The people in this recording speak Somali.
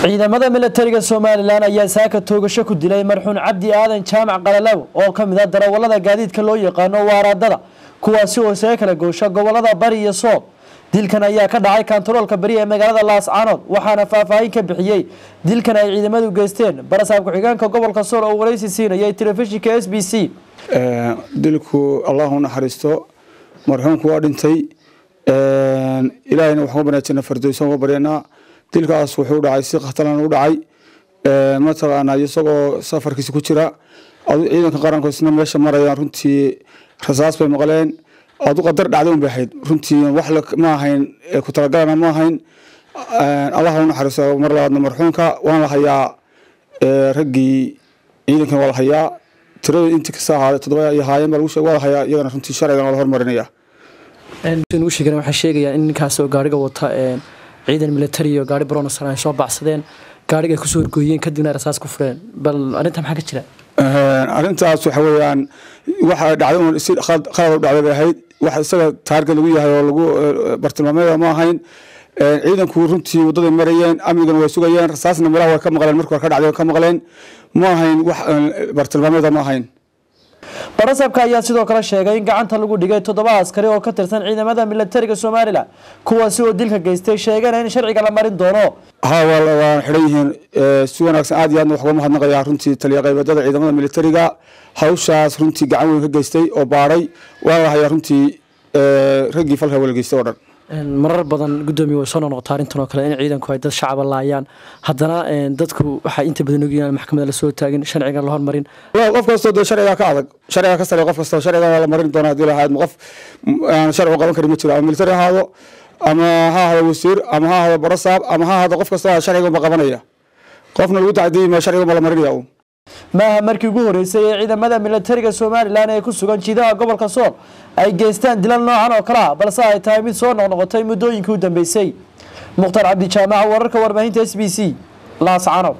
Ciidamada militariga Somaliland ayaa saaka toogasho ku dilay marxuun Cabdi Aadan Jaamac Qalalaw oo ka mid ah darawallada gaadiidka loo yaqaano waaraadada, kuwaasi oo isaga kala goosha gobolada Bari iyo Sool. Dilkan ayaa ka dhacay kantaroolka bari ee magaalada Laascaanood, waxaana faahfaahin ka bixiyey dilkan ay ciidamadu geysteen barasaab ku-xigeenka gobolka Sool oo wareysi siinayay telefishinka SBC. Dilku Allahu naxariisto, marxuumku waa dhintay, Ilaahayna waxaan u banaajinaa fardowsan uga baryanaa. Dilkaas wuxuu dhacay si khatalan u dhacay, mataqaanaa isagoo safarkiisa ku jira ciidanka qaranku isna meesha marayaan, runtii rasaas bay maqleen, adu qadar dhacday un bay ahayd, runtii wax ma ahayn ku talagalana ma ahayn. Allah u naxariisto mar labaadna marxuumka, waan la hayaa raggii ciidankan, waa la hayaa tirada intii kasta ahaadee 7 ay ahaayeen baa lagu sheegay, waa la hayaa iyagana, runtii sharcigan waa la hormarinaya. Ugu sheegana waxay sheegayaan in ninkaas oo gaariga wata ciidan military iyo gaari baroonasar ay soo baxsadeen, gaariga ay kusoo horgooyeen, kadibna ay rasaas ku fureen. Bal arrinta maxaa ka jira? Arrintaas waxa weeyaan waxa dhacday un si khalad u dhacday bay ahayd, wax isaga taarga lagu yahay oo lagu bartilmaameeda ma ahayn. Ciidanku runtii waddaday marayeen, amnigana way sugayeen, rasaasna meelaha way ka maqleen, markii hore ka dhacday ka maqleen, ma ahayn wax bartilmaameeda ma ahayn. Barasabka ayaa sidoo kale sheegay in gacanta lagu dhigay 7 askari oo ka tirsan ciidamada militariga Somaliland, kuwaasi oo dilka geystay, sheegana in sharciga la marin doono. Ha, waa xidhan yihiin si wanaagsan. Aad iyo aadna waxuga mahadnaqayaa runtii taliya qaybadada ciidamada militariga hawshaas runtii gacan weyn ka geystay oo baadhay. Waa la hayaa runtii raggii falka wala geystay oo dhan. Marar badan, gudoomiye, way soo noqnoqota arrintan oo kale in ciidanku ay dad shacaba laayaan, haddana dadku waxay inta badan ogyihiin maxkamadda lasoo taagin, sharcigan la hormarin. Qof kastoo dee sharcigaa ka adag, sharcigaa ka sare, qof kastoo sharciga waa la marin doonaa haddii lahayd. Qof aan sharcigu qaban karin ma jiro, ama military ha ahaado, ama ha ahaado wasiir, ama ha ahaado barasaab, ama ha ahaado qof kastoo, sharciga unba qabanaya, qofna lagu tacdiyi ma sharciga unba la marinaya. Maaha markii ugu horeysay ee ciidamada militariga Somaliland ee ku sugan jiidaha gobolka Sool ay geystaan dilal noocan oo kale ah, balse ay tahay mid soo noqnoqotay muddooyinkii u dambeysay. Mukhtaar Cabdi Jaamac, wararka warbaahinta SBC, Laascaanood.